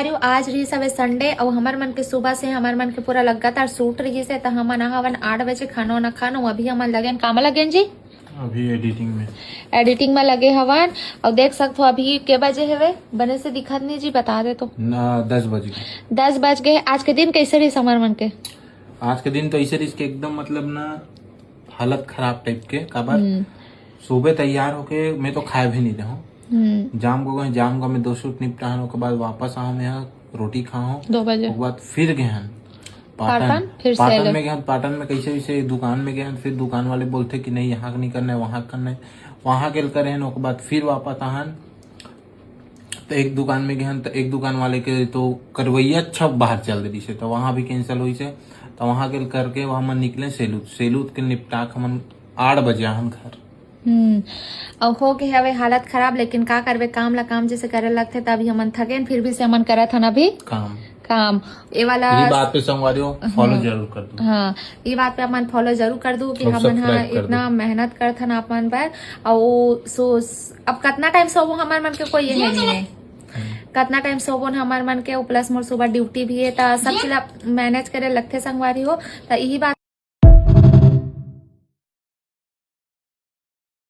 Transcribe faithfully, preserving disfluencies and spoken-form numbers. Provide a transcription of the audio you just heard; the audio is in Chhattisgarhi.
अरे, आज रहिस हवे Sunday, अउ हमर मन के सुबह से हमर मन के पूरा लगातार shoot रहिस हे, त हमन आ हवन आठ बजे खाना वाना खान, अउ अभी हमन लगेन, कामा लगेन जी? अभी editing में। Editing में लगे हवन। अउ देख सकत हो, अभी के बजे हवे, बने से दिखत नहीं जी, बता दे तो। ना, दस बज गए। दस बज गए। आज के दिन कैसे रहिस हमर मन के? आज के दिन तो ऐसे रहिस के एकदम, मतलब ना, हालत खराब type के। काबर? हम्म। सुबह तैयार होके मैं तो खाए भी नहीं रहूं। हम्म। जाम को गए, जाम का मैं दो shoot निपटाहन, ओकर बाद वापस आऊं मैं यहाँ, रोटी खाऊं। दो बजे। ओकर बाद फिर गए हन पाटन। पाटन, फिर पाटन सेल। में गए हन, पाटन में कैसे वैसे दुकान में गए हन, फिर दुकान वाले बोलते कि नहीं, यहाँ का नहीं करना है, वहाँ का करना है। वहाँ के करे हन, ओकर बाद फिर वापस आहन। तो एक दुकान में गए हन, तो एक दुकान वाले के तो करवैया अच्छा बाहर चल दे रही से, तो वहाँ भी cancel हुई से। तो वहाँ के करके वहाँ मन निकले सेलूत, सेलूत के निपटा के हमन आठ बजे आहन घर। हम्म। अउ हो के हवे हालत खराब, लेकिन का करबे, काम ला काम जैसे करे लगथे, तभी हमन थकेन, फिर भी से हमन करत हन अभी काम। काम। ये वाला ये बात पे संगवारी हो, follow हम्म। जरूर कर दो। हाँ, ये बात पे अपन follow जरूर कर दो कि और हमन subscribe हा कर इतना दो। मेहनत करथन अपन बर। अउ सो, अब कतना time सोबो हमर मन के कोई ये है नहीं है। हम्म। कतना time सोबो न हमर मन के, plus मोर सुबह duty भी है, त सब चीज ला manage करे लगथे संगवारी हो। त यही बात